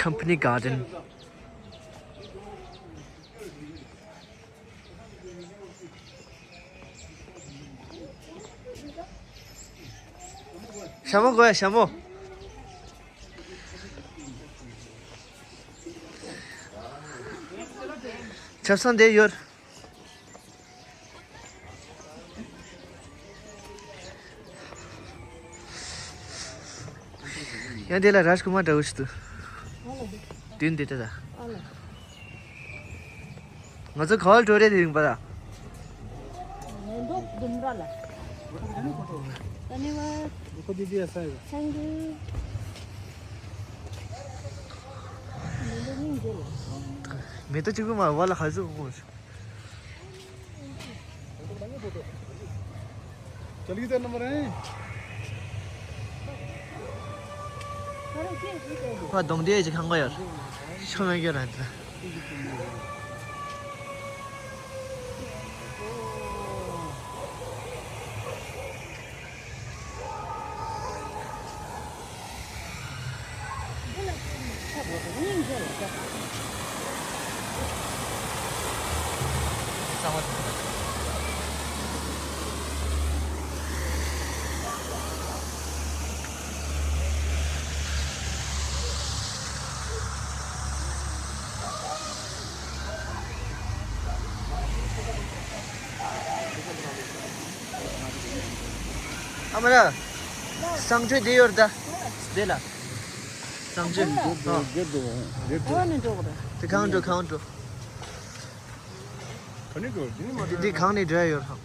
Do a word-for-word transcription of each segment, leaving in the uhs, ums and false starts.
Company Garden. ཞྭ་མོ་དགོས་ཡ། ཞྭ་མོ། ཆབ་གསང་དེ་ཡོད། ཡང་དེ་ལ་རཱཇ་ཀུ་མཱར་འདྲ་བོ་ཞིག་འདུག་མདུན་དེ་ལྟ་ད། ང་ཚོ་ག་བར་འགྲོ་རེད། དེ་རིང་པ་ད། धन्यवाद। रुको दीदी, ऐसा है। Thank you। མེ་ཏོག་གཅིག་པུ་མ་བ་ལ་ཧ་ཟུག་གོ། चलिए तेरा नंबर है। ཁ་གདོང་དེ་ཅིག་ཁང་ག་ཡོད། ཤོ་མེད་གྱོད་ར་འདི། ཨ་མ་ལགས། གསང་སྤྱོད་དེ་ཡོད་ད། དེ་ལ། གསང་སྤྱོད། ཨ། དེ་གང་འགྲོ་གང་འགྲོ། དེ་དེ་གང་ནས་འགྲོ་ཡ་ཡོད་རེད།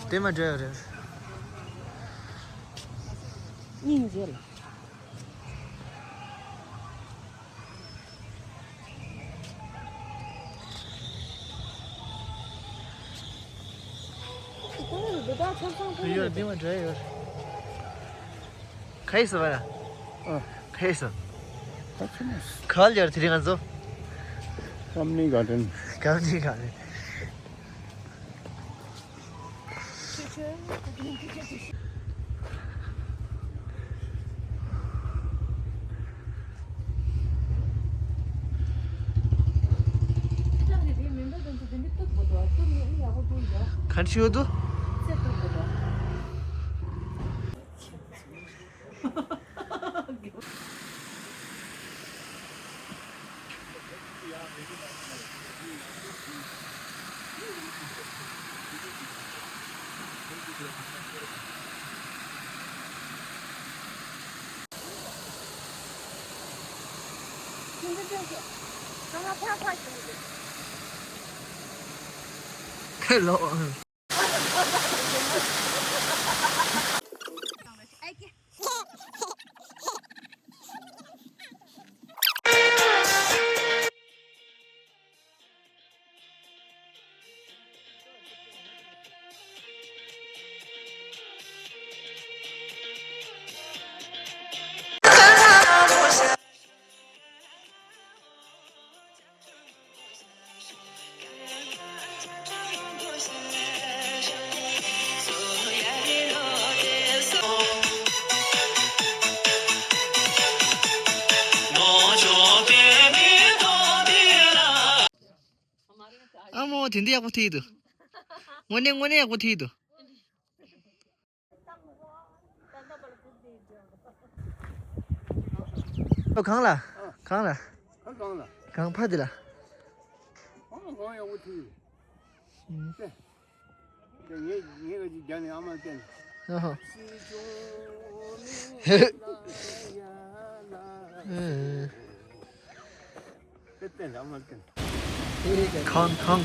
དེ་མ་འགྲོ་ཡ་རེད། སྙིང་རྗེ་ལ། ཡོད། འདི་མ་འདྲ་ཡོད། ག་ཡིས་སོ་བ་ལ། ཨ། ག་ཡིས་སོ། ད་ཆི་མོ། ག་ལ་ཡར་དེ་རིང་ང་ཚོ། ཀམ་ནི་ག་དྲན། ཀམ་ནི་ག་དྲན། ག་འདྲ་ཡོད་དོ། ཁེ་ལོ། ཨ་མོ་དེ་འདྲ་ཡག་པོ་ཐིག་འདུག་དངོས་གནས་དངོས་གནས་ཡག་པོ་ཐིག་འདུག་ཨོ། གང་ལ། གང་ལ། གང་ལ། གང་ཕ་དེ་ལ། ཨོ་གང་ཡག་པོ་ཐིག་ཨུམ། ངས་ངས་ཀྱི་རྒྱ་ནས་ཨ་མ་བསྟན། ཨོ་ཧོ། ཧེ། ཨེ། ཁང་ཁང་།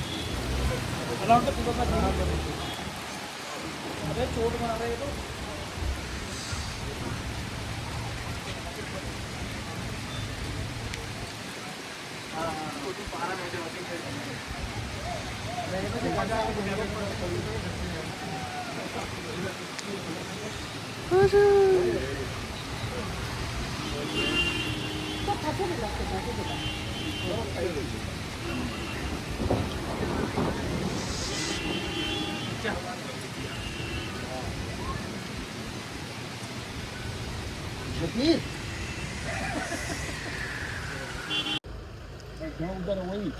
Now we gotta wait.